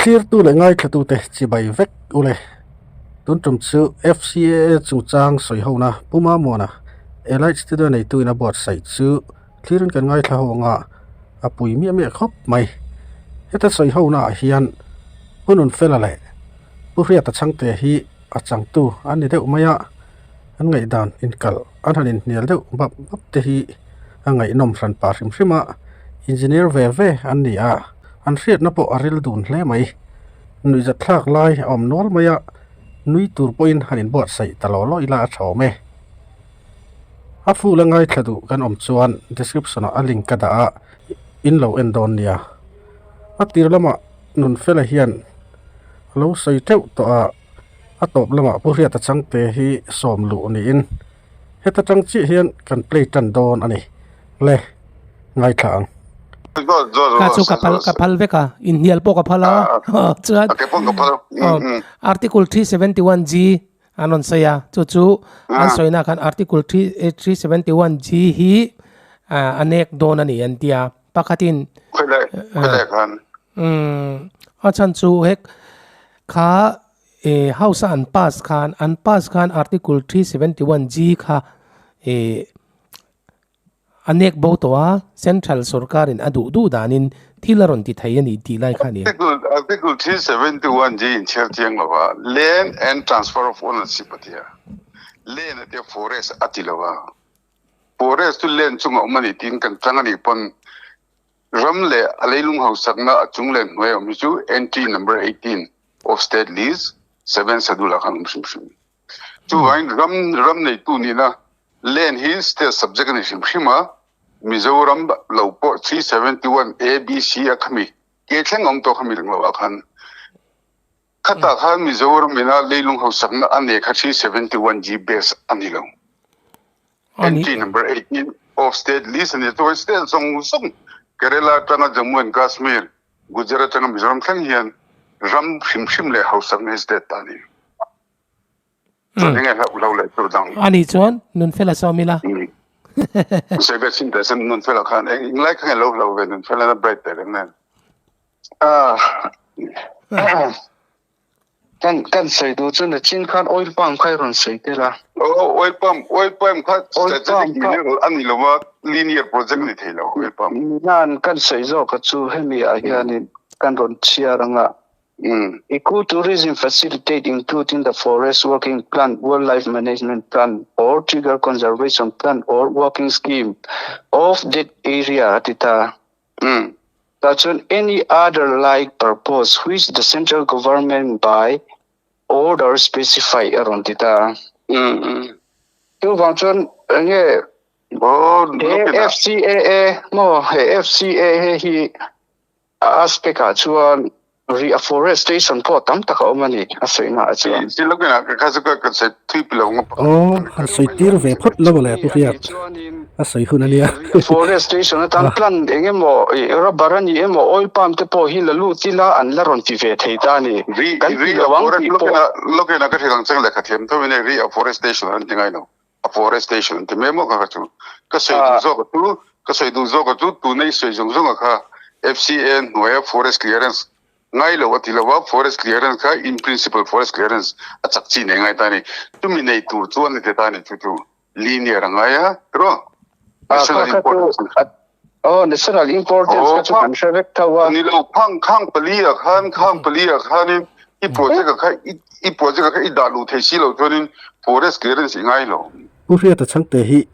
Thlirtu leh ngaithlatute chibai vek ule. Tun tum chu FCAA chungchang sawihona Pu Mamuana, Elite Studio neituin a buatsaih chu thlirin kan ngaithla ho anga a pui miah miah khawp mai. Heta sawihona ah hian Pu Nunfela leh Pu Hriata Chhangte hi a changtu an ni deuh mai a, an ngaihdan inkalh an han inhnial deuh bap bap te hi a ngaihnawm hran pah hrim hrim a, engineer ve ve an ni a, an hriatna pawh a ril dun hle mai. Nuihzat thlak lai a awm nual mai a, nui tur pawhin han inbuatsaih ta law law ila a tha awm e. A full a ngaithla duh kan awm chuan description ah a link ka dah a, in lo en dawn nia. A tir lamah Nunfela hian a lo sawi teuh tawh a, a tawp lamah Pu Hriata Changte hi sawm luh niin heta tang chiah hian kan play tan dawn a ni. Le, ngaithla ang. Kha chu ka phal ka phal vek a, inhnial pawh ka phal a, chuan Article 371 G an rawn sawi a, chu chu an sawina khan Article 371 G hi a nek dawn a ni an ti a. Pakhatin umm a chhan chu hek kha eh house a an pass khan an pass khan article 371 G kha eh a nek bo tawh a central sorkar in a duh duh danin thil a rawn ti thei a ni tih lai kha a ni a. Article 371 G inchhiar chiang lo a land and transfer of ownership a ti a land a tia forest a ti lo a. Forest chu land chungah awm a ni tiin kan chang a nih pawn ram leh a leilung hausakna a chung leh hnuai a awm hi chu entry number 18 of state list seven schedule ah khan awm hrim hrim. Chuvangin ram ram neitu nihna land hi state subject a ni hrim hrim a, Mizoram lo pawh 371 A, B, C a khami ke thleng awm tawh khami ringlo ah khan Khatah khan Mizoram ina leilung hausakna a nei kha 371 G base a ni lo. Entry number 18 of state list a ni. Chuan state zawng zawng Kerala atanga Jammu and Kashmir, Gujarat atanga Mizoram thleng hian ram hrim hrim leh hausakna hi state ta a ni. Chuan enge hlauh hlauh leh tur dang. A nih chuan Nunfela sawm ila. Sawi ve chin teh sen Nunfela khan eng lai kha nge lo hlauh ve Nunfela na bright teh reng nen. Kan kan sawi duh chu nachin khan oil palm kha i rawn sawi tel a. Oh, oil palm, oil palm kha strategic mineral a ni lova, linear project a ni thei lo oil palm. Nan kan sawi zawk a chu hemi ah hianin kan rawn chhiar ang a. Eco-tourism facilitate including the forest working plan, wildlife management plan or tiger conservation plan or working scheme of that area a ti ta. Tah chuan any other like purpose which the central government by order specify a rawn ti ta. Chuvang chuan enge he FCAA maw he FCAA hi a aspect ah chuan Reforestation pawh tam tak a awm a ni, a sawina ah chuan. Aw, han sawi tir ve phawt lo le Pu Hriat, a sawi hun a nia. Reforestation atan plan eng emaw rubber a ni emaw oil palm te pawh hi la lut ila an la rawn ti ve thei ta a ni. Kan ti lo ang tih pawh. Lawkena ka hrilh ang chang lehkha thiam tho in hei reforestation an ti ngai lo. Afforestation an ti mai maw kha chu. Ka sawi duh zawk a chu, ka sawi duh zawk a chu tuna i sawi zawng zawng a kha FCA hnuaia forest clearance ngai lo a ti lo a, forest clearance kha in principle forest clearance a chak chi nei ngai ta a ni. Chumi nei tur chuan a ti ta a ni chu chu linear a ngai a tiraw? National importance. Aw national importance kha chu kan hre vek tho a. Ni lo khang khang pali ah khan khang pali ah khanin i project ah kha i project ah kha i dah luh thei si lo chuanin forest clearance i ngai lo. Pu Hriata Chhangte hi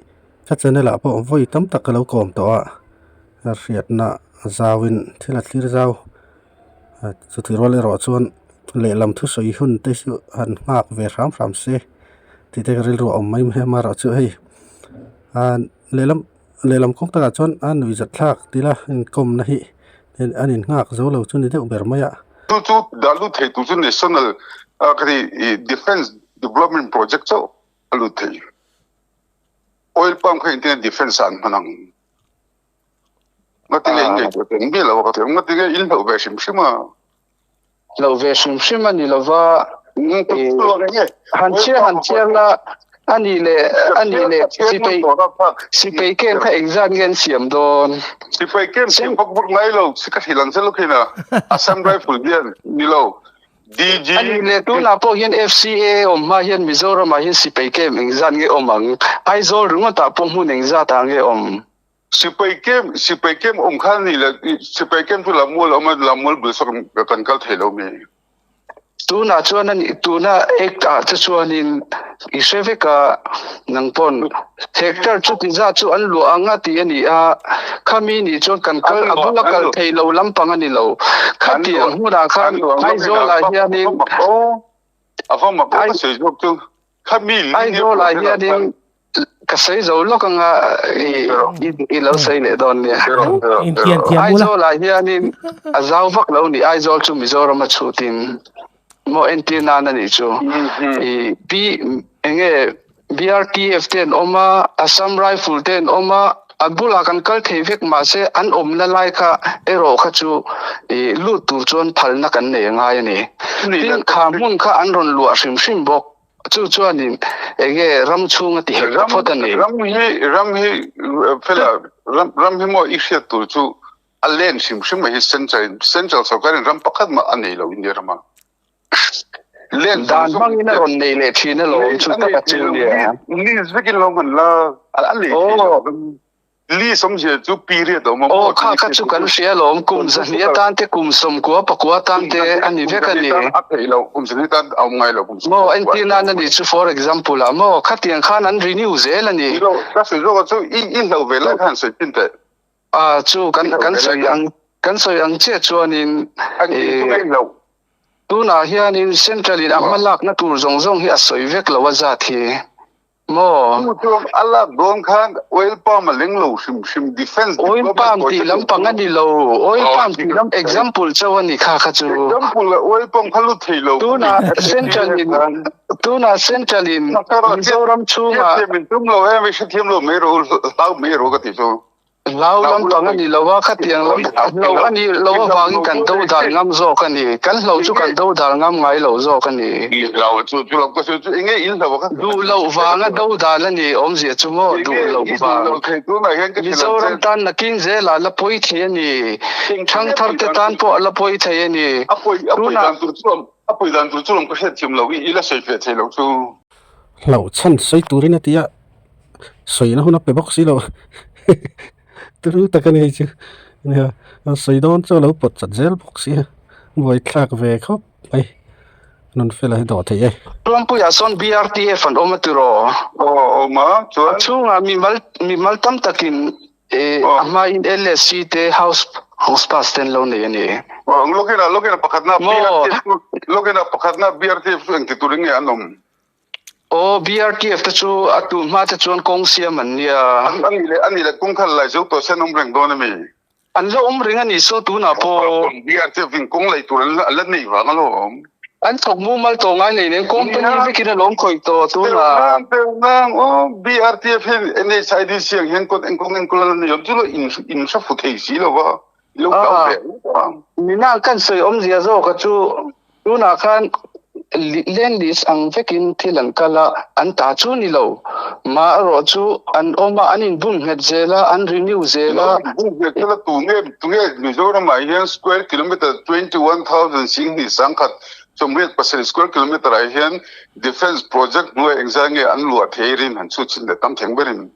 ka channel ah pawh vawi tam tak ka lo kawm tawh a, a hriatna zauin thil a thlir zau chuti rual erawh chuan lehlam thusawi hun te chu han nghak ve hram hram se tih te ka rilru a awm mai mai a amaherawhchu hei lehlam. Lehlam kawng takah chuan a nuih zat thlak tila inkawmna hi an innghak zo lo chu ni deuh ber mai a. Chu chu dah lut thei tur chu National ka ti Defence Development Project chauh a lut thei. Oil palm kha engtin defence ah an hman ang. Ngati nge in ngaihtuah teh ang miah lo a ka ti ang. Ngati nge in hlauh ve hrim hrim a. Hlauh ve hrim hrim a ni lova. Han chhiar han chhiar la. Ani leh ani leh sipai sipai camp kha engzat nge an siam dawn? Sipai camp siam vak vak ngai lo si ka hrilh ang che lawk ina Assam Rifle hian ni lo DG Ani leh tunah pawh hian FCA awm hma hian Mizoram ah hian sipai camp engzat nge awm ang? Aizawl ringawt ah pawh hmun engzat ah nge awm? Sipai camp sipai camp awm kha ni le sipai camp chu Lammual a awm a Lammual bul sawn kan kal thei lo mi? Tunah chuan ani tuna act ah te chuanin i hre vek a nang pawn hectare chu ti zat chu an luah ang a tih a ni a khami nih chuan kan kal a bula kal thei lo lampang a ni lo khatiang hmunah khan Aizawl ah hianin Aizawl ah hianin Ka sawi zo lawk anga i lo sawi leh dawn nia. Intian thiam ula. Aizawl ah hianin a zau vak lo ni Aizawl chu Mizoram a chhutin maw entir nan a nih chu. I P enge BRTF te an awm a, Assam Rifle te an awm a, a bulah kan kal thei vek mahse an awmna lai kha erawh kha chu i lut tur chuan phalna kan nei a ngai a ni. Tin kha hmun kha an rawn luah hrim hrim bawk. Chu chuanin enge ram chhung a ti hek ta phawt a ni. Ram hi ram hi fela ram ram hi maw i hriat tur chu a len hrim hrim mai hi central central sorkarin ram pakhat mah a nei lo India rama. Len dan hmangin a rawn nei leh thin alawm chu tak a chu nia. News vekin lo hman la a lei thei lo. Li sawmzia chu period a awm a maw? Aw, kha kha chu kan hria alawm. Kum zahnih atan te, kum sawmkua pakua atan te a ni vek a ni. A theih loh, kum zahnih atan a awm ngai lo. Kum sawmkua. Maw, entir nan a ni chu for example ah maw, khatiang khan an renew zel a ni. Ni lo, ka sawi zawk a chu i i hlo ve lai khan han sawi pin teh. Ah, chu kan kan sawi ang kan sawi ang chiah chuanin An tih chu ngai lo. Tunah hianin central in a hma lakna tur zawng zawng hi a sawi vek lo a zat hi. Maw? Chu chuan a lak dawn khan oil palm a leng lo hrim hrim defence Oil palm tih lampang a ni lo. Oil palm tih lam example chauh a ni kha kha chu. Example leh oil palm kha lut thei lo. Tunah central in tunah central in Mizoram chhungah Hriatthiam in tum lo em i hrethiam lo mai rawh u hlau mai rawh ka ti chu. Hlau lampang a ni lo a, khatiang lam hlo a nih loh avangin kan do dal ngam zawk a ni. Kan hlo chu kan do dal ngam ngai lo zawk a ni. Duh loh vanga do dal a ni awmzia chu maw duh loh vang. Mizoram tan nakin zelah la pawi thei a ni. Thangthar te tan pawh a la pawi thei a ni. Tunah. Hlauh chhan sawi turin a ti a. Sawina hun a pe bawk si lo turu tak a ni hei chu nia sawi dawn chu a lo pawt chat zel bawk si a buaithlak ve khawp mai nun fela hi dawh theih e. Tuampuiah sawn BRTF an awm a tiraw? Aw awm a chuan. A chhungah mimal mimal tam takin a hmain LSC te house house pass te an lo nei a ni. Aw lawkina lawkina pakhatna BRTF chu lawkina pakhatna BRTF chu engti turin nge an awm? Aw, BRTF te chu a tu hma te chuan kawng siam an nia. A nih leh, a nih leh kawng kha lai zo tawh se an awm reng dawn a mi? An la awm reng a nih saw tunah pawh. BRTF in kawng lei tur an la nei vang alawm. An thawk mumal tawh ngai nei nen company vekin a lawm khawih tawh tunah. Teuh nang, teuh nang, aw BRTF hian NHIDC ang hian kawt engkawng enkawl an la nei awm chu lo in in hre fu thei si lo va, i lo kau ve ngawt ang. Mina kan sawi awmzia zawk a chu Tunah khan land lease ang vekin thil an kal a, an ta chu ni lo. Mah erawh chu an awm a, an inbum nghet zel a, an renew zel a. An inbum nghet zel a, tunge tunge Mizoramah hian square kilometre 21,000 singhnih sangkhat 87 square kilometre ah hian defence project hnuai engzai nge an luah thei rin han chhut chhin leh tam theng berin.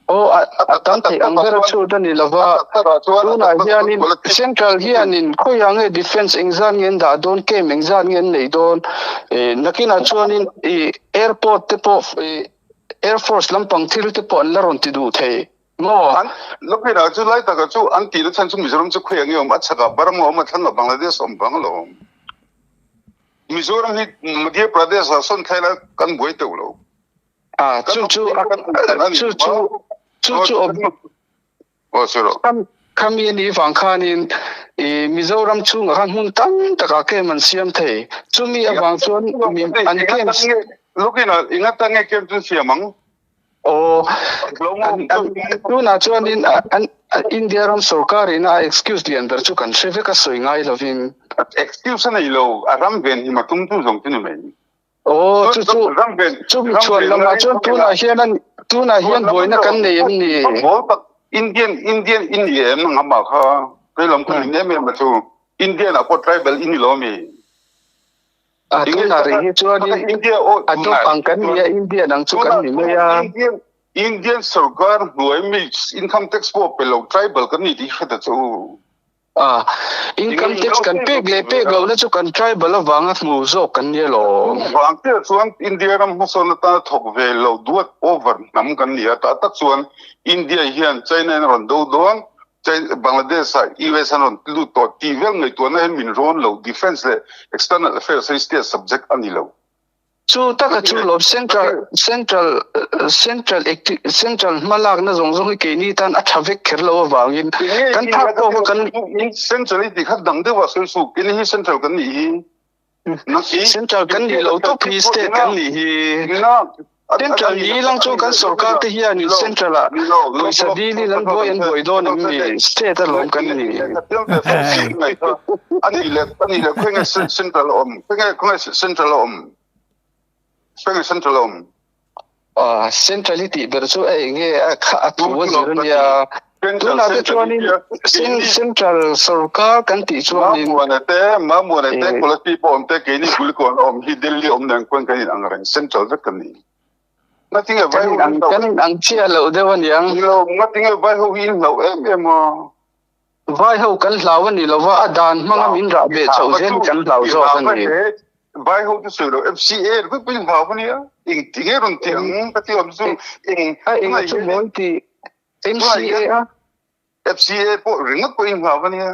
Aw, a tam theih ang ber a chhut a ni lo va, tunah hianin Central hianin khawiah nge Defence engzat nge an dah dawn, camp engzat nge an neih dawn, nakinah chuanin airport te pawh Air Force lampang thil te pawh an la rawn ti duh thei maw? An Lawkinah chu lai takah chu an tihna chhan chu Mizoram chu khawiah nge awm, a chhakah Burma awm a, thlanah Bangladesh awm vang alawm. Mizoram hi Madhya Pradesh ah sawn thlai la kan buai teuh lo. Ah, chu chu chu chu chu chu awm khami ani vang khanin i Mizoram chhungah khan hmun tam takah camp an siam thei. Chumi avang chuan an camp Lukina inga tange camp chu siam ang. Aw, tunah chuanin an India ram sorkarin a excuse lian ber chu kan hre vek a sawi ngai lovin. Excuse a nei lo, a ram ven hi matum tu zawng chu ni mai. Aw chu chu chumi chhuan lamah chuan tunah hian an tunah hian buaina kan nei em ni? Indian Indian in ni em nangmah kha kei lam khan in em em a chu Indian ah pawh tribal in ni lo ami? A tunah rih hi chuanin a top ang kan ni a Indian ang chu kan ni mai a. Indian sarkar hnuai mi income tax pawh pe lo tribal kan ni tih hre ta che u. A, income tax kan pek leh pek lohna chu kan tribal avanga hmu zawk kan ni alawm. Chuvang chiah chuan India ram hmasawn atana thawk ve lo duat over hnam kan ni a, tah tak chuan India hian China in a rawn do dawn, Bangladesh ah US an rawn lut tawh tih vel ngaihtuahna hian min rawn lo, defence leh external affairs hi state subject a ni lo. Chu taka chu lawm central central central central hmalakna zawng zawng hi keini tan a tha vek kher lo avangin kan phak tawk a kan central hi tikhat dang deuh a sawi suh keini hi central kan nih hi central kan nih lo tawp hi state kan nih hi central ni lang chu kan sorkar te hian in central ah pawisa dil in an buai an buai dawn em ni state a lawm kan ni ani leh ani leh khawnge central a awm khawnge khawnge central a awm khawnge central a awm ah central i tih ber chu a enge a kha a thu a zir ania tunah te chuanin central sorkar kan tih chuanin Mamuana te Mamuana te Kolasib pawh awm te keini Kulikawn awm hi Delhi awm nen khuan kan in ang reng central vek kan ni ngatinge vai ho kan kan in ang chiah loh deuh aniang nilo ngatinge vai ho hi in hlauh em em a Vai ho kan hlau a ni lova, a dan hmanga min rah beh chhoh zel hi kan hlau zawk a ni. Vai ho chu sawi lo, FCA ringawt pawhin hlau a nia, eng ti nge rawn ti ang ka ti awm chu eng A eng chu mawi ti MCA a. FCA pawh ringawt pawhin hlau a nia.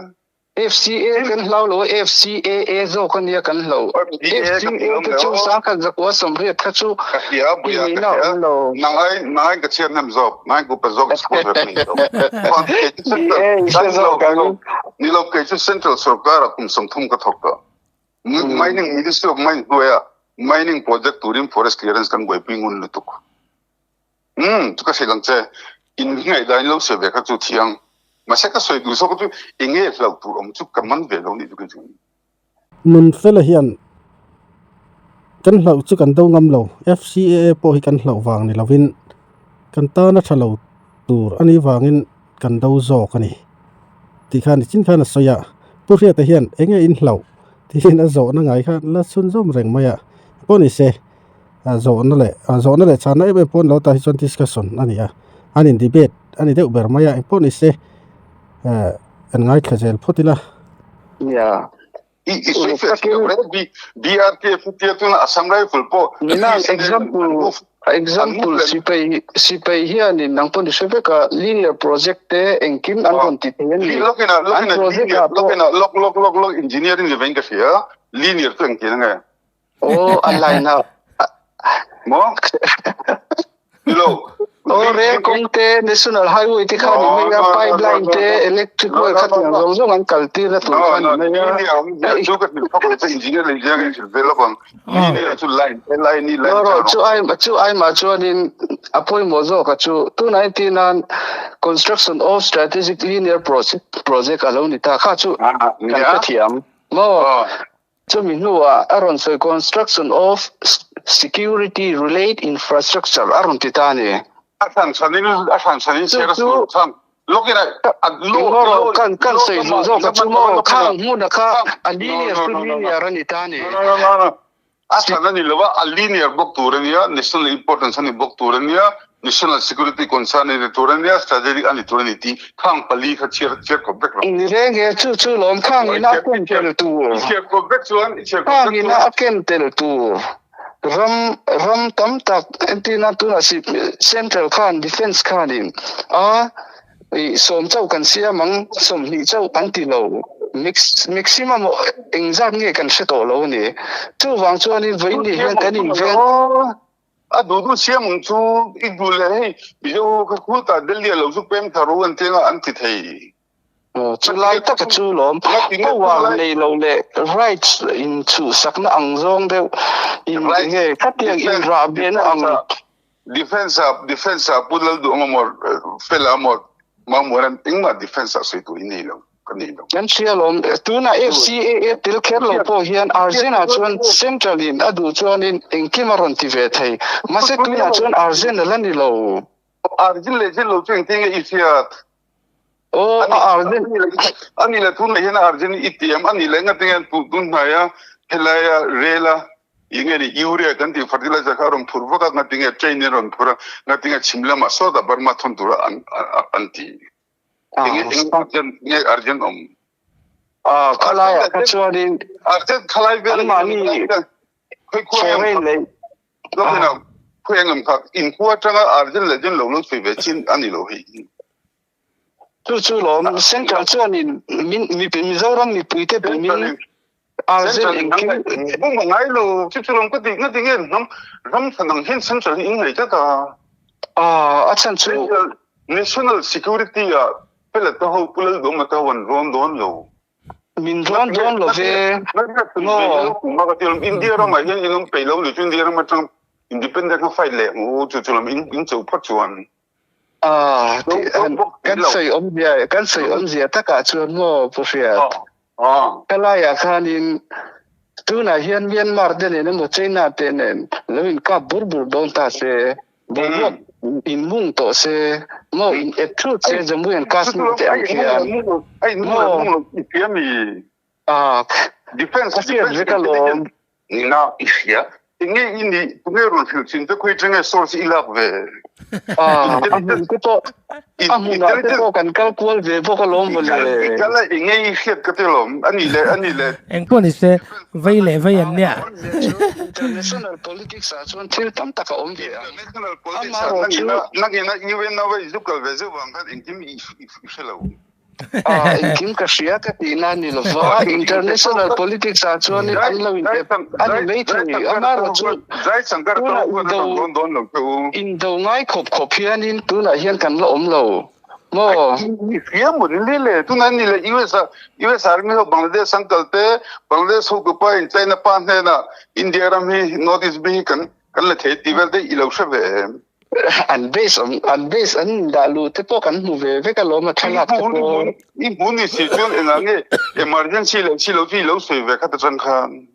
FCA kan hlau lo a, FCAA zawk a nia kan hlau. FCA te chu sangkhat zakua sawmriat kha chu Ka hria buia ka hria nang ai nang ai ka chhiar hnem zawk nang ai ku pa zawk exposure ka nei zawk ni lo kei chu central sarkar ah kum 30 ka thawk tawh mining ministry of mine hnuaia mining project turin forest clearance kan buaipui ngun lutuk um chu ka hrilh ang che in ngaihdan in lo sawi ve kha chu thiang mahse ka sawi duh zawk chu enge hlauh tur awm chu ka man ve lo nih chu kei chu. Nunfela hian kan hlauh chu kan do ngam lo, FCAA pawh hi kan hlauh vang ni lovin kan tana tha lo tur a nih vangin kan do zawk a ni tih khan nichin khan a sawi a, Pu Hriata hian eng nge in hlauh tiin a zawhna ngai kha la chhunzawm reng mai a, pawh ni se zawhna leh zawhna leh chhanna em em pawh an lo tah hi chuan discussion a ni a, an in debate a ni deuh ber mai a, engpawh ni se an ngaithla zel phawt ila. Nia. I i sawi fiah thei lo reng B BRTF tia tuna Assam Rifle pawh Nina example example sipai sipai hianin nang pawh ni hre vek a linear project te engkim an rawn ti thei a ni. Lokina lokina linear lokina lok lok lok lok engineering ni vein ka hria linear chu engtin ange. Aw a line a Maw? Nilo. Aw rel kawng te national highway te kha ni mai a pipeline te electric wire kha tiang zawng zawng an kal tir na tur kha ni mai a. Chu ka hrilh phak lo che engineer leh engineer ka hrilh ve lawk ang. Linear chu line line ni line. No chu ai chu ai mah chuanin a pawimawh zawk a chu tunah entir nan construction of strategic linear project project a lo ni ta kha chu kan hrethiam maw. Chumi hnuah a rawn sawi construction of security relate infrastructure a rawn ti ta a ni. A hran hranin a hran hranin share a sur chang lawkin a law kan kan sawi hnu zawk a chu maw khang hmuna kha a linear chu linear a ni ta a ni. A hran a ni lo a, a linear bawk tur a nia, national importance a ni bawk tur a nia, National security concern a ni tur a nia, strategic a ni tur a ni tih khang pali kha chhiar chhiar khawp vek rawh. Ni reng e, chu chu lawm khang ina a ken tel tur. I chhiar khawp vek chuan i chhiar khawp vek chuan. Khang ina a ken tel tur. Ram ram tam tak entirna tunah si central khan defence khanin a i sawm chauh kan siam ang 20 chauh an ti lo. Mix maximum engzat nge kan hre tawh lo a ni. Chuvang chuanin vawiin hian kan inven. A duh duh siam ang chu i duh leh hei Mizo kha khu ta Delhi ah lo chu pem thar u an tia an ti thei. Chu lai taka chu lawm power nei lo leh rights in chhuhsakna ang zawng deuh in nge khatiang in rah behna ang. Defence ah defence ah Pu Lalduh emaw fela emaw Mamuan engmah defence ah sawi tur in nei lo. ka nei lo. Kan hria alawm, tunah FCAA tel kher lo pawh hian Arjun-ah chuan Central in a duh chuanin engkim a rawn ti ve thei. Mahse tunah chuan Arjun a la ni lo. Arjun leh zir lo chu engtin nge i hriat? Aw, a Arjun. Ani leh tunah hian Arjun i ti em? Ani leh ngatinge tun hnaia helaia rela Enge ni urea kan tih fertilizer kha a rawn phur vak a, ngatinge train in a rawn phur a, ngatinge chhim lamah sawtah Burma thawn tura an an ti. Enge eng urgent nge urgent awm? Ah khalaiah kha chuanin urgent khalai vel anmahni khoi khua em foreign leh lokina khoi engem kha in khua atanga urgent leh jen lo lo chhui ve chin ani lo hei. Chu chu lawm central chuanin min Mizoram mipuite bumin Arjun engkim bum a ngai lo chu chu lawm ka ti nga ti nge hnam ram than ang hian central hi in nei tlat a. Ah a chhan chu National security ah pela te ho pu lal duam te ho an rawn dawn lo. Min rawn dawn lo ve. Maw. India ramah hian in awm peih lo ni chu India ram atang independent kha fight leh ang u chu chu lam in cho phawt chuan. Ah kan sawi awmzia kan sawi awmzia takah chuan maw Pu Hriat. Helaiah khanin tunah hian Myanmar te nen emaw China te nen lo inkap bur bur dawn ta se, boruak inmung tawh se, maw in ep thut se Jammu and Kashmir te ang khian maw Defense ka hriat vek alawm. Nina i hria. Enge i nih? Tunge rawn hrilh thin che? Khawi atanga source i lak ve? A hmun te pawh, a hmunah te pawh kan kal kual ve bawk alawm mawle. I kal a, enge i hriat ka ti alawm. A nih leh, a nih leh. Engpawh ni se, vei leh vei an nia. International politics ah chuan thil tam tak a awm ve ang. International politics ah nangina, nangina UN a vei zuk kal ve zeuh vang khan engkim i hre lo. Ah, engkim ka hria ka tihna a ni lo va, international politics ah chuan an lo in ep a ni mai thei. Amaherawhchu tunah indo indo ngai khawp khawp hianin tunah hian kan la awm lo maw? Hria maw ni le tunah ni le US ah US army ho Bangladesh an kal te Bangladesh hotu pa in China pa hnenah India ram hi North East hi kan kan la thei tih vel te i lo hre ve em? An base awm an base an dah luh te pawh kan hmu ve vek alawm a thlalak te pawh. I hmu ni si chuan engah nge emergency leh si lo chu i lo sawi ve kha ta chuan khan.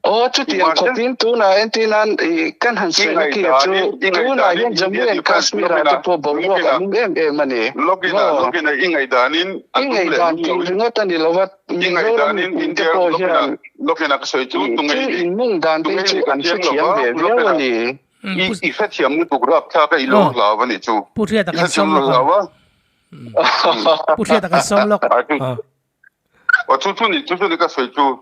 Aw chutiang khawpin tunah entirnan i kan han sawi na kia chu tunah hian Jammu and Kashmir ah te pawh boruak a lum em em a ni. Lawkin lawkin i ngaihdanin I ngaihdan tih ringawt a ni lo a Mizoram mipui te pawh hian thil inmung dan te hi chu an hrethiam ve viau a ni. I i hrethiam lutuk rapthlak a i lo hlau a nih chu. Pu Hriata I kan hrethiam sawm lo lawk hlau a. Pu Hriata kan sawm lawk. Aw chu chu ni chu chu ni ka sawi chu.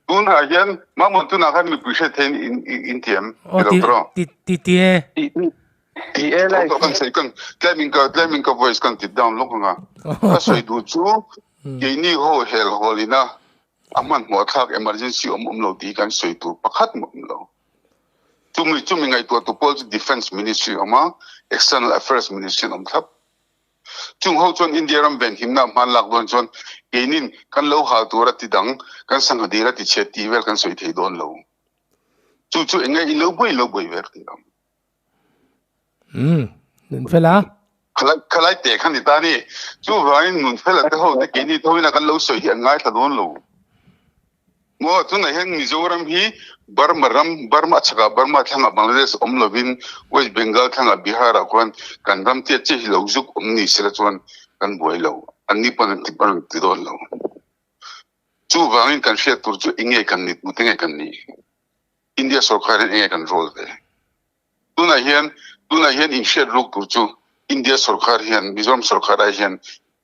Tunah hian Mamawh tunah khan mipui hriat theiin in in thiam Aw ti lo ti tawh. ti ti ti e. Ti e lai. Kan sawi kan tlemin ka tlemin ka voice kan ti down lawk anga. Ka sawi duh chu keini ho hel hawl ina a hmanhmawh thlak emergency awm awm lo tih hi kan sawi tur pakhat mah awm lo. Chumi chumi ngaihtuah tu pawl chu Defence Ministry a awm a, External Affairs Ministry an awm thlap. Chung ho chuan India ram venhimna hman lak dawn chuan keinin kan lo hal tur a ti dang, kan sangha dil a ti chhiat tih vel kan sawi thei dawn lo. Chu chu eng nge i lo buai lo buai vel tih ang. Umm, Nunfela. Khalai khalai te kha ni ta ni. Chuvangin Nunfela te ho te keini tho ina kan lo sawi hi an ngaithla dawn lo. Maw tunah hian Mizoram hi Burma ram, Burma chhakah Burma thlangah Bangladesh awm lovin West Bengal thlangah Bihar ah khuan kan ram tiat chiah hi lo zuk awm ni sela chuan kan buai lo. An ni pawn an ti an ti dawn lo. Chuvangin kan hriat tur chu eng nge kan ni tute nge kan nih? India sorkar hian eng nge kan role ve? Tunah hian tunah hian inhriat ruk tur chu India sorkar hian Mizoram sorkar ai hian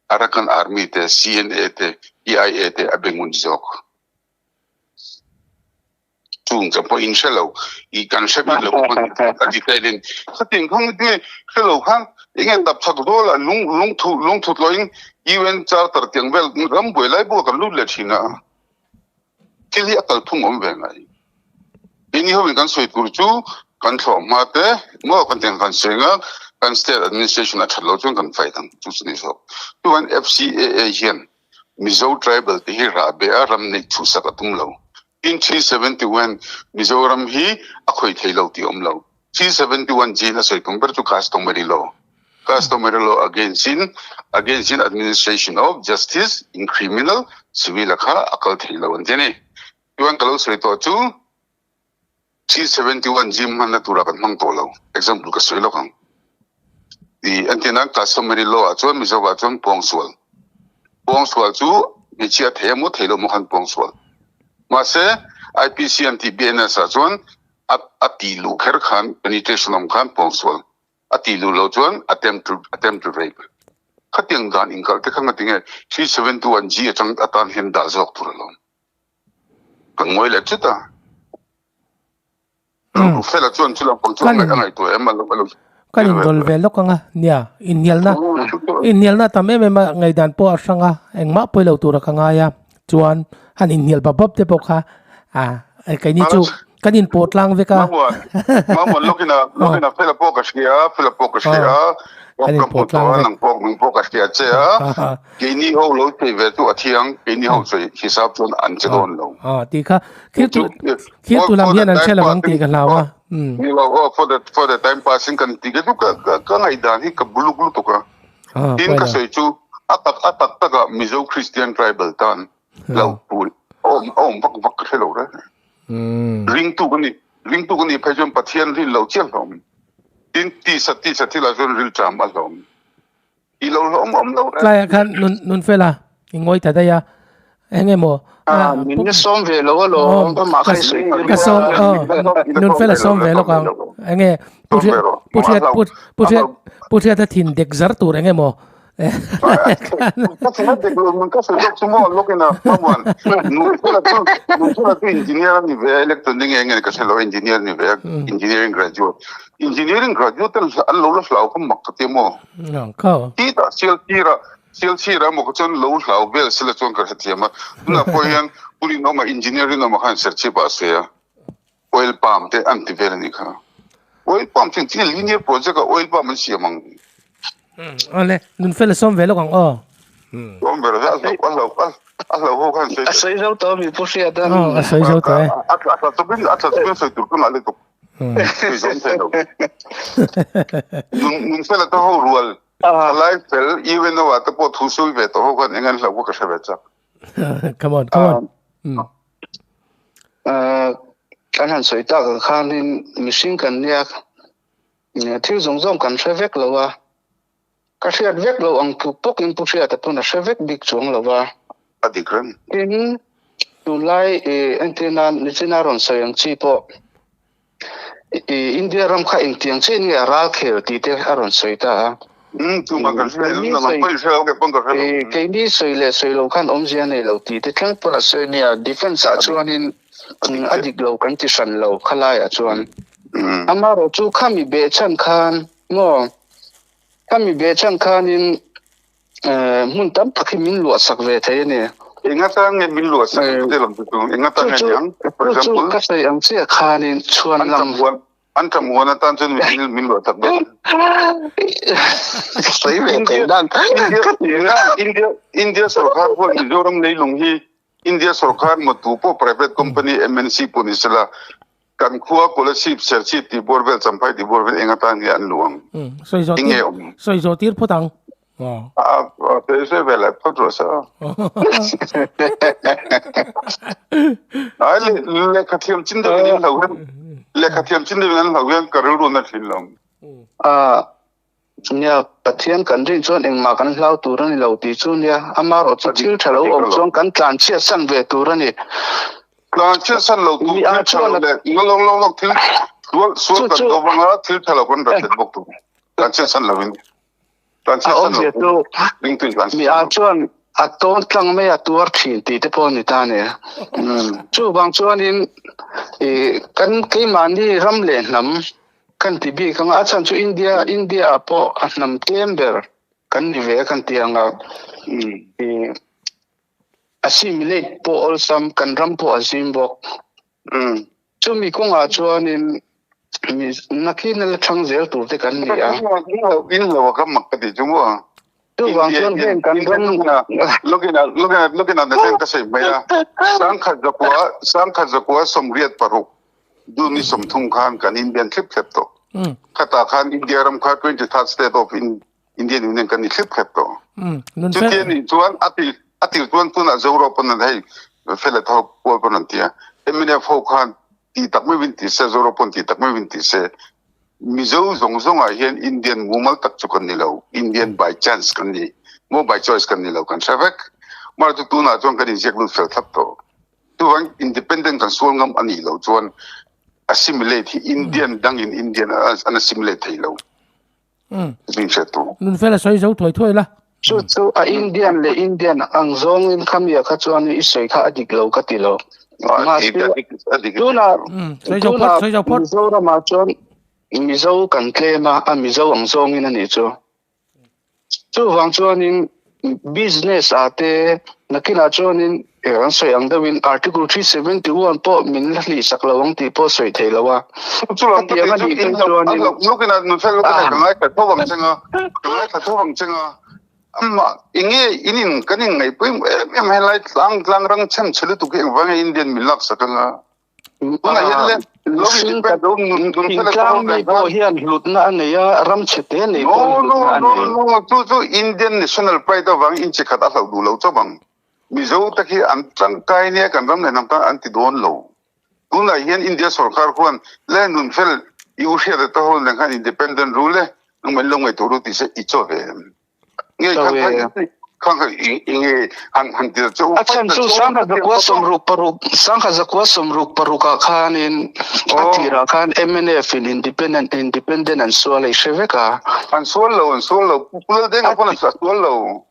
Arakan Army te, CNA te, PIA te a be ngun zawk. Chung ka pawh in hre lo, i kan hre bik lo pawh a ti ta in khatiang khang nge hre lo khan enge tapchhak zawl ah lung lungthu lungthut loin UN charter tiang vel ram buai lai pawh kan lut leh thin a. Thil hi a kalphung awm ve ngai. Keini ho in kan sawi tur chu kan thlawh hma te maw kan tiang kan sawi anga kan state administration a that loh chuan kan fight ang chu chu ni zawk. Chuan FCAA hian Mizo tribal te hi rah beh a ram neih chhuhsak a tum lo. Tin 371 Mizoram hi a khawih thei lo tih a awm lo. 371 G in a sawi tum ber chu customary law. Customary law against in against in administration of justice in criminal civil a kha a kal thei lo an ti a ni. Chuan ka lo sawi tawh chu 371 gym hmanna tura kan hmang tawh lo. Example ka sawi lawk ang. I entirnan customary law ah chuan Mizo ah chuan pawngsual. Pawngsual chu hmeichhia a thei a maw thei lo maw khan pawngsual. Mahse IPC an tih BNS ah chuan a a tih luh kher khan penetration awm khan pawngsual a tih luh loh chuan attempt to attempt to rape. Khatiang dan inkalh te kha ngatinge 371 G atang atan hian dah zawk tur alawm. Kan ngawi leh chut a. Fela chuan chu lampang chu a ngaihtuah em a lo a lo. Kan inrawl ve lawk anga nia inhnialna inhnialna tam em em a ngaihdan pawh a hrang a engmah pawi lo tura ka ngai a chuan han inhnial bap bap te pawh kha a keini chu kan inpawh tlang vek a. Mamuan Mamuan lawkina lawkina Fela pawh ka hria Fela pawh ka hria Kan inpawh tlang vek. Nang pawh nang pawh ka hria che a keini ho lo thei ve chu a thiang keini ho sawi hisap chuan an che dawn lo. A tih kha thil tu thil tu lam hian an hre lo ang tih ka hlau a. Ni lo aw for the for the time passing kan ti ke chu ka ka ngaihdan hi ka buluk lutuk a. Tin ka sawi chu a tak a tak takah Mizo Christian tribal tan lo pul awm awm vak vak ka hre lo reng. Ringtu ka ni ringtu ka nih phei chuan Pathian rin loh chiah hlawm. Tin tisa tisa thilah chuan rilṭam a hlawm. I lo hlawm awm lo reng. Tlaiah khan nun nun fela i ngawi ta daih a eng emaw Ah, min la sawm ve lo alawm amah kha i sawi tir ka sawm aw nun fela sawm ve lawk ang enge pu hriat pu hriat pu pu hriat pu hriat a thin dek zar tur eng emaw Ka thin a dek lo ka sawi lawk chu maw lawkin a Mamuan nun fela chu nun fela chu engineer a ni ve a electronic eng nge ka hre lo engineer a ni ve a engineering graduate Engineering graduate ten an lo la hlau kha mak ka ti maw? Ti tah sial sira sial sira emaw kha chuan lo hlau vel sila chuan ka hrethiam a. Tunah pawh hian Pu Rinawma engineer Rinawma khan serchhip ah a sawi a, oil palm te an ti vel a nih kha. Oil palm chu engtin nge linear project ah oil palm an siam ang? Awle, nunfel a sawm ve lawk ang aw. Sawm ve rawh se, a hlau a hlau a hlau ho khan sawi A sawi zo tawh mi Pu Hriat-an. Aw, a sawi zo tawh e. A tla chawpin a tla chawpin sawi tur ka ngah lutuk. Nunfela te ho rual thalai fel UNO ah te pawh thu sawi ve tawh ho khan eng an hlauh kha ka hre ve chak. Come on, come on. Kan han sawi tak ang khanin mihring kan nia thil zawng zawng kan hre vek lo a, ka hriat vek lo ang tluk bawkin Pu Hriata pawn a hre vek bik chuang lo a. A dik reng. Tin, tunlai entir nan Nichina rawn sawi ang chi pawh i India ram kha engtiang chiah in nge a ral khel tih te a rawn sawi ta a. Umm chungah kan hre lo, nang pawh i hre lo ke pawn ka hre lo. Keini sawi leh sawi lo khan awmzia nei lo tih te thleng pawn a sawi nia, defence ah chuanin a dik lo kan ti hran lo khalaiah chuan. Amaherawhchu khami behchhan khan maw Khami ve chang khanin hmun tam tak hi min luah sak ve thei a ni. Enga tan nge min luah sak te lam chu enga tan nge niang? For example, ka sawi ang chiah khanin chhuan lam an tam huan atan chuan min min luah sak dawn. Sawi ve thei nan. India India sorkar pawh Mizoram leilung hi India sorkar maw tu pawh private company MNC pawh ni sela Kan khua Kolasib, Serchhip tih bawr vel, Champhai tih bawr vel eng atan nge an luh ang? Sawi zawh Enge awm? Sawi zawh tir phawt ang. A sawi sawi ve lai phawt rawh se. Ai le lehkha thiam chin deuh in an hlau hian lehkha thiam chin deuh in an hlau hian ka rilru na thin lo. A nia Pathian kan rin chuan engmah kan hlau tur a ni lo tih chu nia amaherawh chu thil tha lo awm chuan kan tlan chhiat san ve tur a ni. Tlan chhiat san lo tur thil tha lo leh lo lo lo thil sual sual kan do vanga thil tha lo kan rat let bawk tur tlan chhiat san lo in tlan chhiat san lo tur mi a chuan a tawn tlang mai a tuar thin tih te pawh a ni ta a ni. Chuvang chuanin kan keimahni ram leh hnam Kan ti bik ang a, a chhan chu India India ah pawh a hnam tlem ber kan ni ve a kan ti ang a, i assimilate pawh awlsam kan ram pawh a zim bawk. Chumi kawngah chuanin mi nakin a la thang zel tur te kan ni a. In lo a ka mak ka ti chu maw. Chuvang chuan heng kan ram Lawkina lawkina lawkina na chen ka sawi mai a, sangkhat zakua sangkhat zakua 86 June ni 30 khan kan Indian thlip thlep tawh. Khatah khan India ram kha 23rd state of in Indian Union kan ni thlep thlep tawh. Chuti a nih chuan a ti a tir chuan tunah Zoro pawn an hei fel a tho kual pawn an ti a, mnf ho khan tih tak meuhin ti se, Zoro pawn tih tak meuhin ti se, Mizo zawng zawngah hian Indian mumal tak chu kan ni lo, Indian by chance kan ni, maw by choice kan ni lo kan hre vek. Mahse chu tunah chuan kan inziak lut fel thlap tawh. Chuvang independent kan sual ngam a nih loh chuan assimilate hi Indian dangin Indian an assimilate thei lo. Zing hriat tur. Nun fel a sawi zo thuai thuai la. Chu chu a Indian leh Indian ang zawngin khamia kha chuan i sawi kha a dik lo ka ti lo. Mahse tuna tuna Mizoramah chuan Mizo kan tlem a, a Mizo ang zawngin a nih chu. Chuvang chuanin business ah te nakinah chuanin an sawi ang deuhin Article 371 pawh min la hlih sak lo ang tih pawh sawi thei lo a. Chu lam ka tih chu in lo lawkin a nunfel lawkin a ka ngaithla tho ang cheng a, ka ngaithla tho ang cheng a. Amah enge in in kan in ngaihpui em em helai tlang tlang rang chhem chhe lutuk hi engvang nge Indian min lak sak anga. Tunah hian le lo independent lo nun nun fel a Thingtlang mi pawh hian hlutna a nei a, ram chhe te nei pawh No no hlutna a no nei. no chu chu Indian national pride avang in chi khat a hlauh duh lo chauh ang. Mizo te khi an tangkai nia kan ram leh hnam tan an ti dawn lo. Tunah hian India sorkar khuan le nun fel i u hriat te ho nen khan independent rule e nangmah in lo ngaihtuah ru tih se i chaw ve em? Nge Chaw khan ve. khan khan khan i i nge han han ti ta che u A chhan chu sangha zakua sawmruk paruk sangha zakua sawmruk parukah khanin a tirah khan mnf in independent independent an sual a i hre vek a. An sual lo an sual lo Pu Laldenga pawn a sual lo.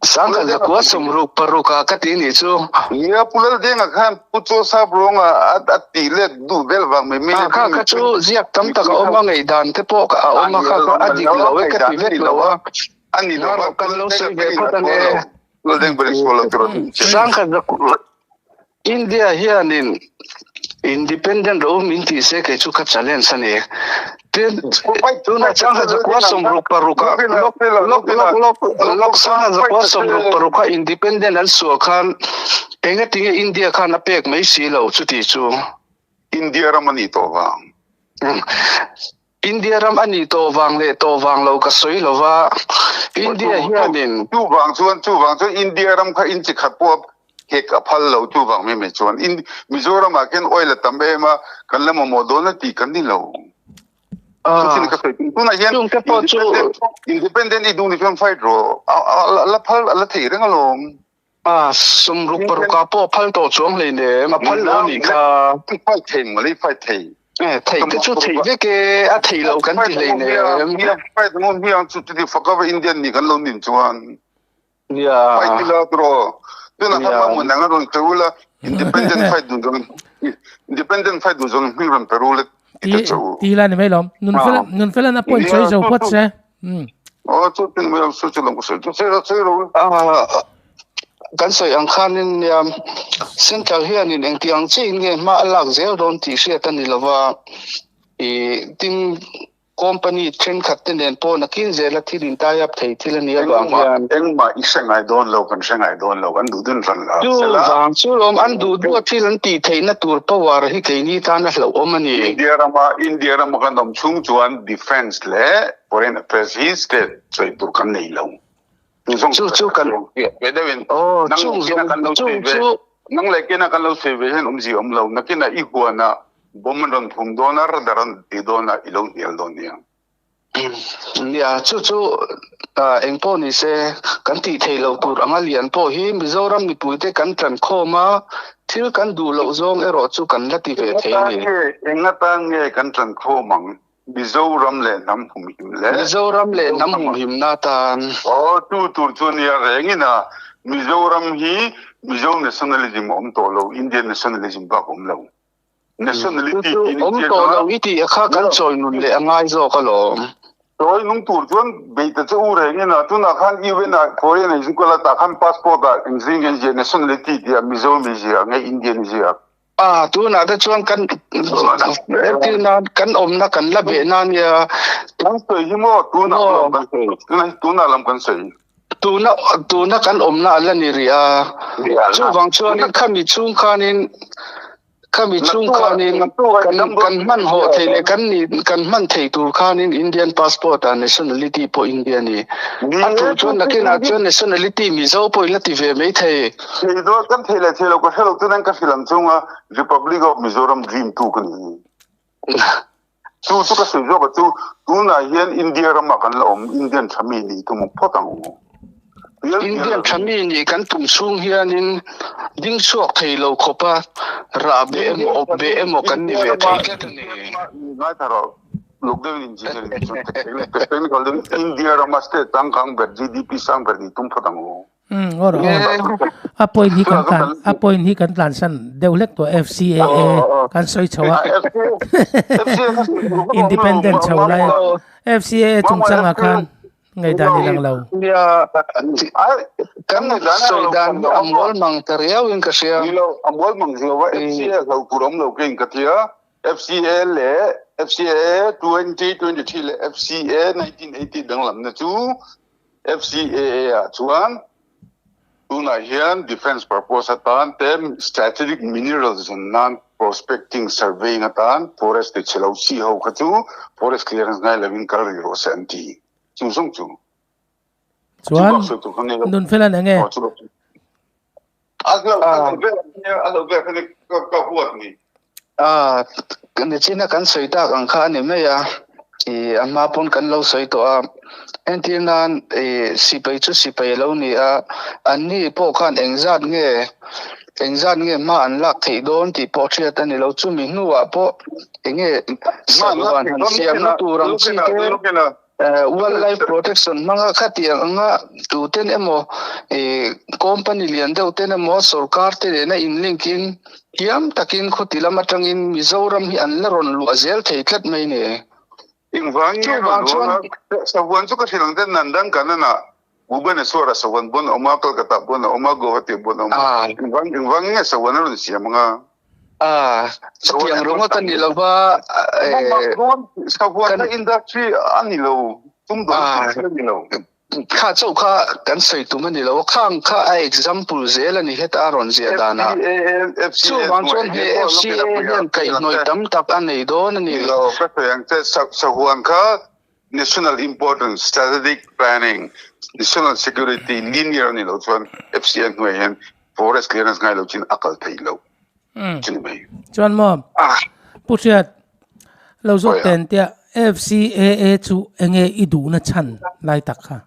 Sangha zakua sawmruk paruk ah ka ti nih chu. Nia Pu Laldenga khan Pu Chaw Sap ruanga a tih let duh vel vang mai mai. Kha kha chu ziak tam tak a awm a ngaihdan te pawh a awm a kha kha a dik lo e ka ti vek lo a. A ni lo a kan lo sawi ve phawt ange. Laldenga pawhin sual lo tur a ti. Sangha zakua India hianin independent ro min tih se kei chu ka challenge a ni. Tin, tunah sangha zakua sawmruk paruk ah lok lok lok lok lok sangha zakua sawmruk paruk ah independent an suah khan engatinge India khan a pek mai si lo chuti chu. India ram a nih tawh vang. India ram a nih tawh vang leh tawh vang lo ka sawi lo va, India hianin. Chuvang chuan chuvang chuan India ram kha in chi khat pawh hek a phal lo chuvang mai mai chuan in Mizoram ah khian oil a tam em a kan la mamawh dawn a tih kan ni lo. Chu ka sawi tum tunah hian independent i duh ni chuan fight rawh a la phal a la thei reng alawm. A sawmruk paruk ah pawh a phal tawh chuang hleinem, a phal lo a nih kha. I fight thei mawle, i fight thei. Eh, thei te chu thei vek e, a thei lo kan ti hleinem. Nia, fight ngun hmiang chu chuti faka va Indian nih kan lo nin chuan. Nia. Fight ila tiraw. Tunah khan Mamun anga rawn pe ula, independent fight duh zawng, independent fight duh zawng hming rawn pe ru la ti ta che u. Ti la ni mai lawm. Nunfela, Nunfela'n a point sawi zo phawt se. Aw chu tin mai ang chu chu lam ka sawi chu sawi ro sawi ro. Kan sawi ang khanin nia central hianin engtiang chiahin nge hma a lak zel dawn tih hriat a ni lova, ih tin company thenkhat te nen pawh nakin zela thil in tie up thei thil a nih avang hian. Engmah i hre ngai dawn lo, kan hre ngai dawn lo, an duh dun ran la sela. Chuvang chu lawm an duh duh a thil an tih theihna tur power hi keini tan a hlauhawm a ni. India rama India rama kan awm chhung chuan defence leh Foreign affairs hi state sawi tur kan nei lo. Tu zawng Chu chu kan ve deuhin Oh, nang chung kina zawng kan lo chung sawi ve chu nang leh kina kan lo sawi ve hian awmzia awm lo. Nakinah i huanah bomb an rawn phum dawn a, radar an ti dawn a, i lo hnial dawn nia. Nia, chu chu engpawh ni se kan tih theih loh tur anga lian pawh hi Mizoram mipuite kan tan khawm a, thil kan duh loh zawng erawh chu kan la ti ve thei a ni. Enga tan nge kan tan khawm ang? Mizoram leh hnam humhim leh. Mizoram leh hnam humhimna tan. Aw, chu tur chu nia rengin a, Mizoram hi Mizo nationalism a awm tawh lo, Indian nationalism bak a awm lo. Nationality Chu tih awm ni tawh lo i tih kha kan chawi nun leh a ngai zawk alawm. Chawi nung tur chuan beih ta che u rengin a, tunah khan UN ah foreign ah in kal a, tah khan passport ah engzing nge ziah nationality tih ah Mizo mi ziah nge Indian ziah. A, tunah te chuan kan entir nan kan awmna kan la beh nan nia. Kan sawi hi maw tunah lam kan sawi tunah tunah lam kan sawi. Tuna tuna kan awmna a la ni rih a. Chuvang chuanin khami chhung khanin. Khami chung khanin kan kan hman ho thei le kan ni kan hman thei tur khanin Indian passport a nationality pawh India ni. A tul chuan nakinah chuan nationality Mizo pawh in la ti ve mai thei. Thei dawn kan thei leh thei lo ka hre lo chuan ka hrilh ang chunga Republic of Mizoram dream tu ka ni. Chu chu ka sawi zawk a chu tunah hian India ramah kan la awm Indian tha mi nih tum phawt ang u. Indian tha mi nih kan tum chhung hianin ding chhuak thei lo khawpa rah beh emaw awp beh emaw kan ni ve thei tlat a ni. Ngaithla rawh luk deuhin engineering chu technical deuhin India rama state changkang ber GDP sang ber nih tum phawt ang u. Um aw rawh aw. A point hi kan tlan a point hi kan tlan san deuh hlek tawh FCAA kan sawi chho a. Independent chho lai FCAA chungchangah khan ngaihdan i lang lo. Nia kan sawi dan hi a mual mang ta riau in ka hria. Ni lo a mual mang lo a FCA hlo tur awm lo ke in ka tia FCA leh FCA 2023 leh FCA 1980 danglamna chu FCAA ah chuan tunah hian defence purpose atan te strategic minerals zawn nan prospecting surveying atan forest ti chhe lo chi ho kha chu forest clearance ngai lovin kal rih rawh se an ti. Chu zawng chu. Chuan Nunfela eng nge? A lo vel kha ni ka huat ni. A nichina kan sawi tak ang kha a ni mai a, i a hma pawn kan lo sawi tawh a, entir nan i sipai chu sipai a lo ni a, anni pawh khan engzat nge engzat nge hma an lak theih dawn tih pawh hriat a ni lo, chumi hnuah pawh enge saruan han siamna tur ang chi te. Wildlife protection hmanga khatiang anga tuten emaw ih company lian deuh ten emaw sorkar te nena in link in thiam takin khawti lam atangin Mizoram hi an la rawn luah zel thei tlat mai ni. Engvang nge rawn luah a? Sahuan chu ka hrilh ang ten Nandan Kanan ah Bhubaneswar ah sahuan pawn a awm a, Kolkata pawn a awm a, Guwahati pawn a awm a. Engvang engvang nge sahuan a rawn siam anga? A, chutiang ringawt a ni lo va, Sahuanna industry a ni lo, sumdawn thil a ni lo. Kha chauh kha kan sawi tum a ni lo, khang kha a example zel a ni heta a rawn ziah danah. Chuvang chuan he FCA hian kaihhnawih tam tak a nei dawn a ni. Ni lo, ka sawi ang che, sahuan kha national importance, strategic planning, national security linear a ni lo chuan FCA hnuaiah hian Forest clearance ngai lo chin a kal thei lo chu ni mai. Chuan maw Pu Hriat lo zawt ten tia FCAA chu enge i duhna chhan lai tak kha?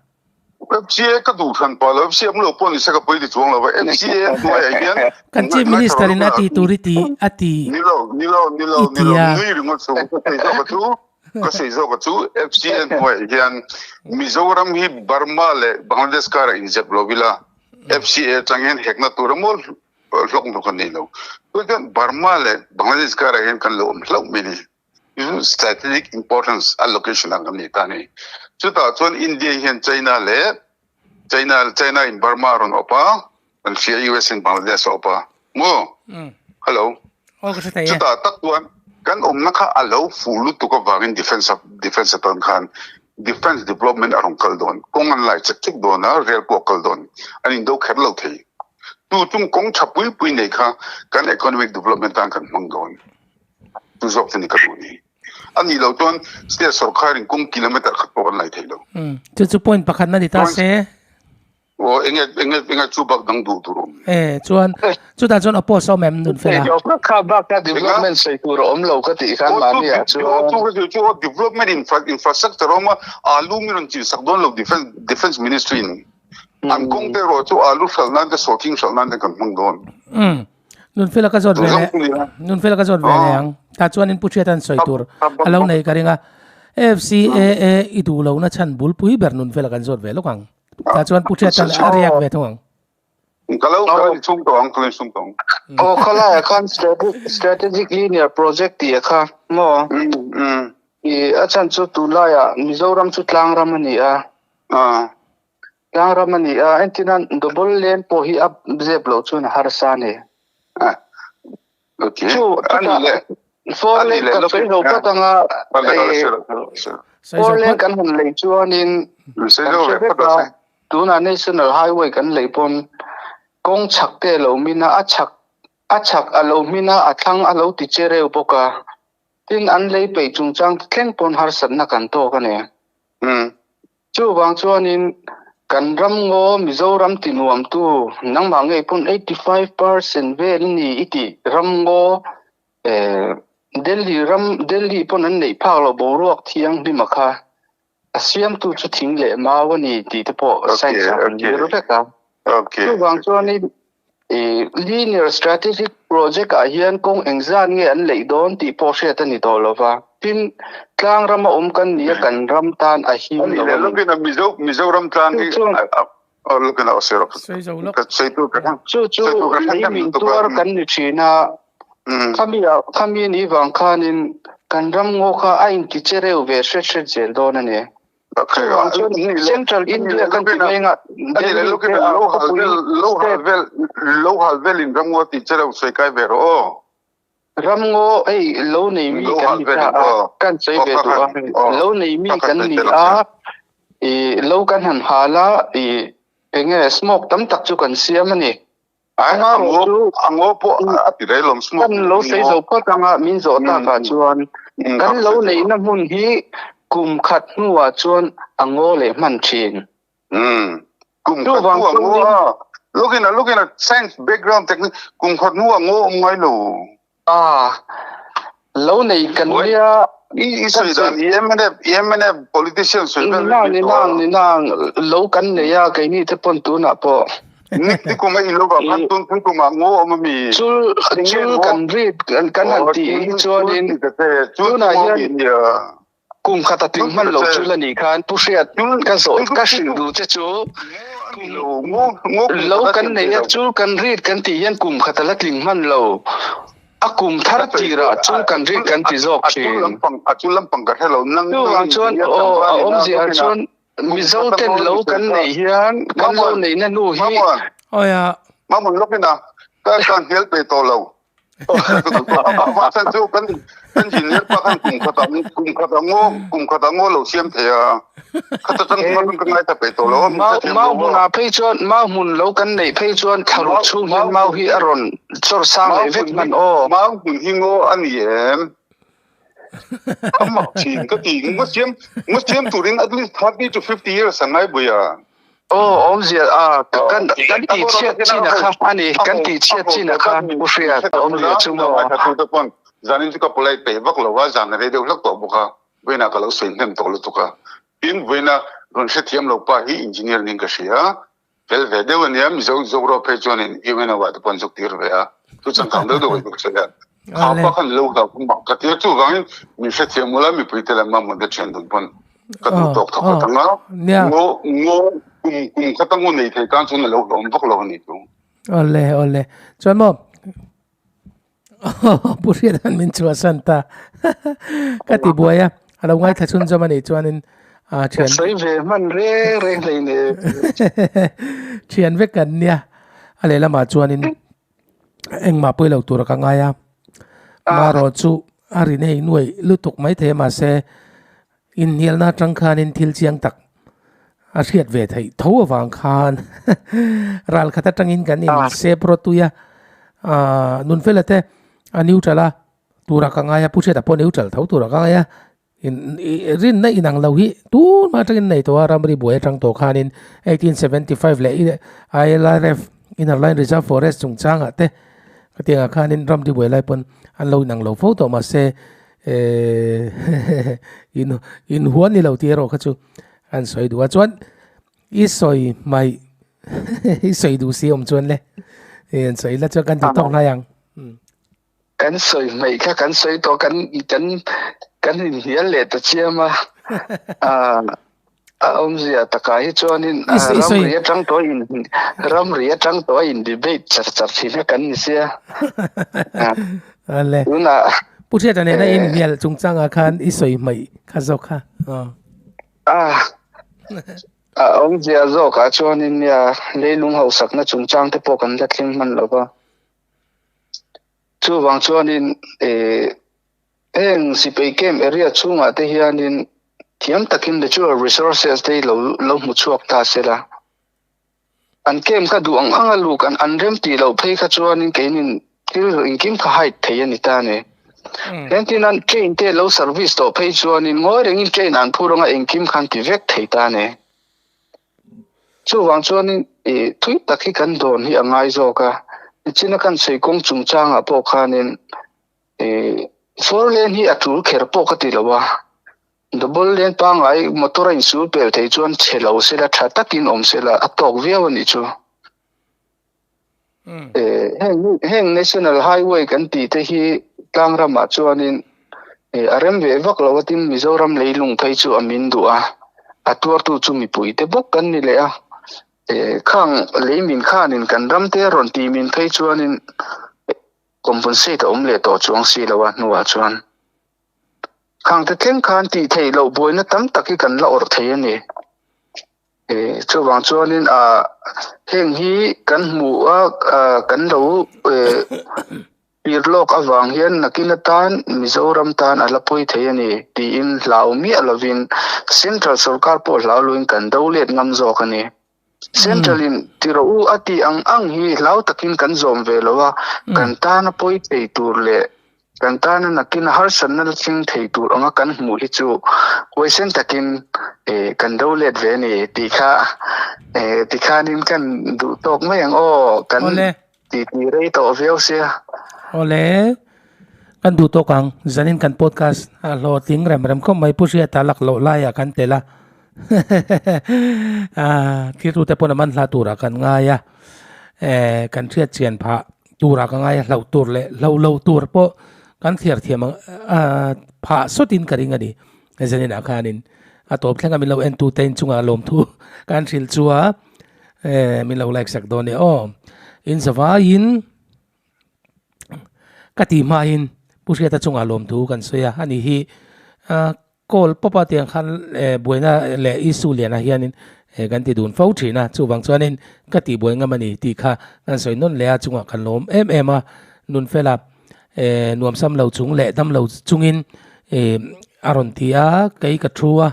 FCA ka duh hran pah lo, FCA awm lo pawh ni se ka pawi ti chuang lo va, FCA hnuaiah hian Kan Chief Minister in a ti tur i ti a ti Ni lo, ni lo, ni lo, ni lo, nui ringawt chu ka sawi zawk a chu, ka sawi zawk a chu FCA hnuaiah hian Mizoram hi Burma leh Bangladesh karah inzep lo ila, FCA atang hian hekna tur a mawl hlawk hnawk a nei lo. Chuan chuan Burma leh Bangladesh karah hian kan lo awm hlauh mai a ni. Chu strategic importance a location ang kan nei ta a ni. Chutah chuan India hian China leh China China in Burma a rawn awp a, kan hria US in Bangladesh a awp a. Maw? Hello. Aw ka hre thei e. Chutah tak chuan kan awmna kha a lo fuh lutuk avangin defence defence atan khan defence development a rawn kal dawn. Kawng an lai chek chek dawn a, rail pawh a kal dawn. An indo kher lo thei. Tu chung kawng tha pui pui nei kha kan economic development tan kan hmang dawn. Chu zawk chu ni ka duh ni. A nih loh chuan state sorkharin kawng kilometer khat pawh kan lai thei lo. Chu chu point pakhat na ni ta se. Aw enge enge enge chu bak dang duh tur awm. E chuan chutah chuan oppose a awm em nun fela. Kha bak kha development sawi tur a awm lo ka tih khan mahni ah chuan. Chu chu chu development infrastructure awm a alu mi rawn chin sak dawn lo defence defence ministry in an kawng te erawh chu alu hralh nan te sawhthing hralh nan te kan hmang dawn. Um nun fela ka zawt ve leh nun fela ka zawt ve leh ang tah chuan in pu hriat an sawi tur a lo nei ka ring a FCAA i duh lo na chhan bulpui ber nun fela kan zawt ve lawk ang. Ta chuan Pu Hriat chuan a riak ve thung ang. Ka lo ka lo insum tawh ang, ka lo insum tawh ang. Aw khalai ah khan strategic linear project tih a kha maw? I a chhan chu tunlai ah Mizoram chu tlangram a ni a. Tlangram a ni a, entirnan double lane pawh hi a zep loh chuan a harsa a ni. Okay. Chu chutah four lane kan sawi zo phawt anga four lane kan han lei chuanin kan hre vek a tunah national highway kan lei pawn kawng chhak te a lo min a a chhak A chhak a lo hmin a, a thlang a lo ti che reu bawk a. Tin, an lei peih chungchang thleng pawn harsatna kan tawk a ni. Chuvang chuanin kan ram ngaw Mizoram ti nuamtu nangmah ngei pawn 85% vel i ni i tih ram ngaw Delhi ram Delhi pawn an neih phak loh boruak thianghlima kha a siamtu chu thing leh mau a ni tih te pawh science ah kan zir vek a. Chuvang chuanin Linear Strategic Project ah hian kawng engzat nge an leih dawn tih pawh hriat a ni tawh lo va. Tin, tlang rama awm kan ni a, kan ram tan a him lo a ni. Chu chu leimin tuar kan ni thin a, khami ah khami ni vang khanin kan ram ngaw kha a inti che reu ve hret hret zel dawn a ni. Chuvang chuan Central India kan ti mai anga Delhi te ah khawpui state Lo hal velin ram ngaw ti che reu sawi kai ve rawh aw. Ram ngaw hei lo nei mi kan ni ta a, kan sawi ve duh a, lo nei mi kan ni a, i lo kan han hal a, i enge smoke tam tak chu kan siam a ni. Kan lo sawi zo phawt anga min zawh takah chuan kan lo neihna hmun hi kum khat hnuah chuan a ngaw leh hman thin. Kum khat hnuah ngaw a, looking a looking a science background technique kum khat hnuah ngaw awm ngai lo. A lo nei kan nia. I sawi dan i MNF i MNF politician sawi vel Ni nang ni nang ni nang lo kan nei a keini te pawn tunah pawh. Ni ni kum a in lo vang khan tun tun kumah ngaw awm ami. Chul chul kan rit kan han tih hi chuanin tunah hian Kum khat a tling hman lo chu la nih khan Pu Hriat ka zawh ka hrilh duh che chu lo kan nei a chul kan rit kan tih hian kum khat a la tling hman lo a kum thar tirah chul kan rit kan ti zawk thin. Chuvang chuan aw a awmzia ah chuan Mizo ten lo kan neih hian kan lo neihna hnu hi. Mamon lawkin a ka hnial pe tawh lo. Chu kan kan engineer pa khan kum khat kum khat ngo kum khat ngo lo siam thei a khata tang khan kan ngai ta pe to lo mau hmun a phei chuan mau hmun lo kan nei phei chuan tharuk chhung hian mau hi a rawn chawr sang leh vek hman aw mau hmun hi ngo ani em amak thin ka ti ngo siam ngo siam turin at least 30 to 50 years angai buya Aw awmzia a kan kan tih chhiat chin a kha ani kan tih chhiat chin a kha u hriat awmzia chu maw. Zanin chu ka polite peih vak lo a, zan a rei deuh hlek tawh bawk a, vawiinah ka lo sawi hnem tawh lutuk a. Tin, vawiina rawn hrethiam lo pa hi engineer niin ka hria, fel ve deuh a nia, Mizo Zoro phei chuanin UNO ah te pawh an zuk tir ve a, thu changkang deuh deuh a zuk sawi a. Kha pa khan lo hlau kum bak ka ti a, chuvangin min hrethiam ula mipui te leh mamawh te thian dun pawn ka duh tawk thawk a tang a, ngaw ngaw kum kum khat a ngaw nei thei tan chuan a lo hlawm vak lo a ni chu. Awle awle chuan maw Pu Hriat an min chhuahsan ta ka ti buai a, a lo ngaithla chhunzawm a nih chuanin thian Ka sawi ve hman reng reng hleinem. Thian vek kan nia, a lehlamah chuanin engmah pawih lo tura ka ngai a marawh chu a ri nei nuai lutuk mai thei a mahse inhnialna atang khanin thil chiang tak a hriat ve theih tho avang khan ral khat atangin kan in sep rawtui a ahh nunfela te a neutral a tura ka ngai a pu hriata pawh neutral tho tura ka ngai a. Rinna inang lo hi tunhma atangin nei tawh a, ramri buai atang tawh khanin 1875 leh ILRF, Inner Line Reserve Forest chungchangah te khatiangah khanin ramri buai lai pawn an lo inang lo fo tawh mahse inhuan ni lo tih erawh kha chu an sawi duh a chuan i sawi hmaih i sawi duh si awm chuan le an sawi la chuan kan ti tawk hnai ang. Kan sawi hmeih kha kan sawi tawh kan kan kan inhnial leh ta chiam a a awmzia takah hi chuanin ramri atang tawh in ramri atang tawh a in debate char char thin kha kan ni sia ale tuna pu hriata nena inhnial chungchangah khan i sawi hmeih kha zawk kha a a awmzia zawkah chuanin nia leilung hausakna chungchang te pawh kan la thleng hman lo va. Chuvang chuanin heng sipai camp area chhungah te hianin thiam takin natural resources te hi lo lo hmu chhuak ta se la. An camp kha duh ang ang a luk an an rem tih loh phei kha chuanin keinin Thil engkim kha hide thei a ni ta a ni. Entirnan train te lo service tawh phei chuanin ngawi rengin train an phur anga engkim khan ti vek thei ta a ni. Chuvang chuanin ih thui tak hi kan dawn hi a ngai zawk a, nichina kan sawi kawng chungchangah pawh khanin ih four lane hi a tul kher pawh ka ti lo a, double lane pangngai motor a insul pel thei chuan chhe lo sela tha takin awm sela a tawk viau a nih chu. Heng heng National Highway kan tih te hi tlang ramah chuanin a rem ve vak lo a tin Mizoram leilung phei chu a min duh a, a tuartu chu mipui te bawk kan ni leh a. Khang lei min khanin kan ram te a rawn tih min phei chuanin compensate a awm leh tawh chuang si lo a hnuah chuan. Khang te thleng khan tih theih loh buaina tam tak hi kan la awrh thei a ni. Chuvang chuanin ah heng hi kan hmuh a kan lo pir lawk avang hian nakin atan Mizoram tan a la pawi thei a ni tiin hlau miah lovin Central sorkar pawh hlau loin kan do let ngam zawk a ni. Central in ti rawh u a tih ang ang hi hlau takin kan zawm ve lo a, kan tana pawi thei tur leh Kan tana nakin harsatna la thleng thei tur anga kan hmuh hi chu huaisen takin kan do let ve a ni tih kha tikhanin kan duh tawk mai ang aw, kan titi rei tawh viau sia. Awle, kan duh tawk ang, zanin kan podcast a hlawhtling rem rem khawp mai, Pu Hriata lak loh laiah kan tel a, thiltute pawn a man hla turah kan ngai a, kan hriat chian phah. Turah ka ngai a, hlauh tur leh hlauh loh tur pawh kan thliar thiam ang a phah sawtin ka ring a ni. Zaninah khanin a tawp thleng a min lo en tu te inchungah lawmthu kan hrilh chu a, min lo like sak dawn nia aw. In zavaiin ka tih hmain Pu Hriata chungah lawmthu kan sawi a, ani hi Call pawp a tiang khan buaina leh issue lianah hianin kan ti dun fo thin a, chuvang chuanin ka tih buai ngam a ni tih kha kan sawi nawn leh a, chungah kan lawm em em a, Nunfela nuamsam lo chung leh dam lo chungin a rawn ti a, kei ka thu a,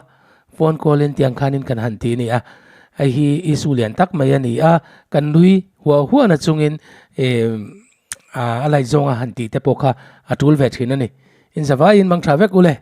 phone call in tiang khanin kan han ti a ni a, hei hi issue lian tak mai a ni a, kan nui huah huah na chungin a laih zawnga han tih te pawh kha a tul ve thin a ni. Inzavaiin mang tha vek u le.